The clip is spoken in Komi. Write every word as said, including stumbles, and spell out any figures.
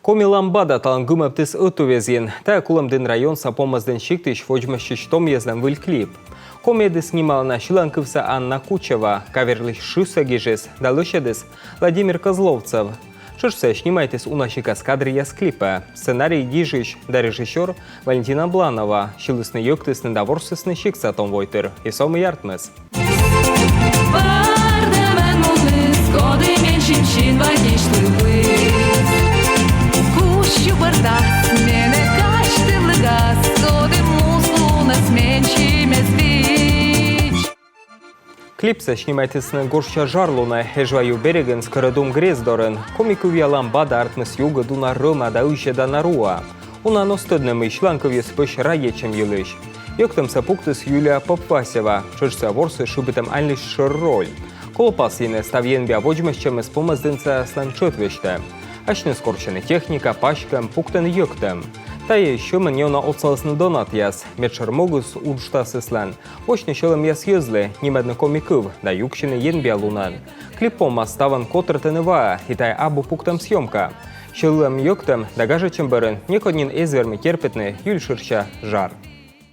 Коми ламбада талун гымӧбтіс ӧтуввезйын. Тайӧ Кулӧмдін районса Помӧсдін сиктысь водзмӧстчысь томъяслӧн выль клип. Комиӧдіс нималана сьыланкывсӧ Анна Кучева, каверлысь шывсӧ гижис да лӧсьӧдіс Владимир Козловцев. Тшӧтш сійӧ снимайтіс уна сикас кадръяс клипӧ. Сценарий гижысь да режиссёр Валентина Бланова. Сьылісны-йӧктісны да ворсісны сиктса том войтыр. И со мый артмис. Клипсӧ снимайтісны гожся жар лунӧ Эжва ю берегын Скӧрӧдум грезд дорын. Коми кывъя ламбада артмис югыд уна рӧма да ыждана руа. Унаӧн оз тӧдны, мый сьыланкывйыс пӧсь райӧдчӧм йылысь. Йӧктӧмсӧ пуктіс Юлия Попвасева, тшӧтш сійӧ ворсіс шыбитӧм аньлысь шӧр роль. Колӧ пасйыны, став енбиа водзмӧстчӧмыс помӧсдінсаяслӧн тшӧт весьтӧ. Асьныс корсьӧны техника, паськӧм, пуктӧны йӧктӧм. Тайӧ сьӧмӧн неуна отсалісны донатъяс. Медшӧр могыс уджтасыслӧн — восьтыны сьӧлӧмъяс йӧзлы, нимӧдны коми кыв да юксьыны енбиа лунӧн. Клип помас ставӧн котыртӧны ваӧ, и тайӧ абу пуктӧм съёмка. Сьӧлӧм-йӧктӧм да гажӧдчӧм бӧрын некод нин эз вермы терпитны юль шырся жар.